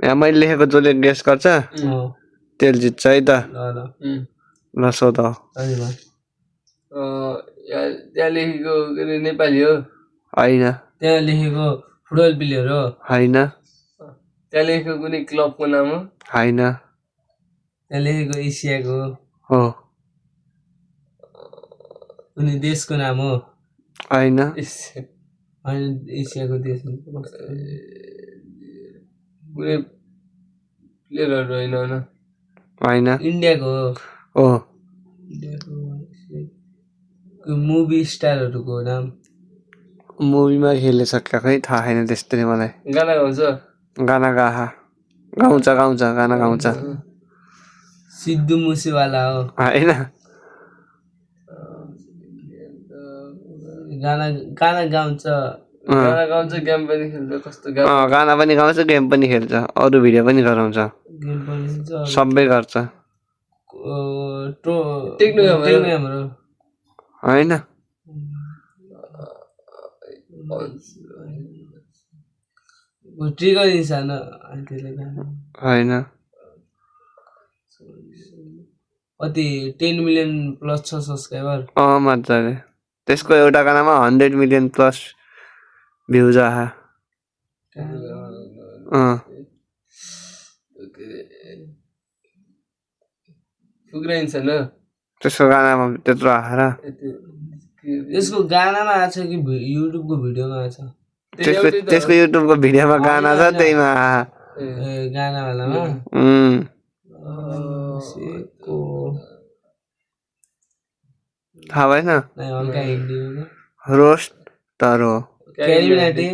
यहाँ मैले लेखेको जसले गेस गर्छ तेल जित्छ है त ल सोध त्यहाँ लेखेको नेपाली हो होइन त्यहाँ लेखेको फुटबल प्लेयर हो होइन त्यहाँ लेखेको कुनै क्लबको नाम हो होइन त्यहाँ लेखेको एसियाको हो कुनै देशको नाम हो होइन होइन एसियाको देश कुनै प्लेयरहरू होइन होइन इन्डियाको हो इन्डियाको मुभी स्टारहरूको नाम मुभीमा खेलेछ खै थाहा छैन त्यस्तै मलाई गाना गाउँछ गाना गाउँछ गाना गाउँछ सिद्धु मुसेवाला हो होइन गाना गाउँछ गेम पनि खेल्छ कस्तो गाना पनि गाउँछ गेम पनि खेल्छ अरू भिडियो पनि गराउँछ गेम पनि खेल्छ सबै गर्छ होइन ट्रिगर इन्सान होइन कति 10 मिलियन प्लस छ सब्सक्राइबर मजाले त्यसको एउटा गानामा 100 मिलियन प्लस भ्युज आहा फुक्रा इन्सान हो त्यसको गानामा त्यत्रो आएर त्यसको गानामा आछ कि युट्युबको भिडियोमा आछ त्यसको युट्युबको भिडियोमा गाना छ त्यहीमा आहा गाना वालामा थाहा भएन हल्का हिन्दी रोस्ट तर हो क्यारिमिनाटी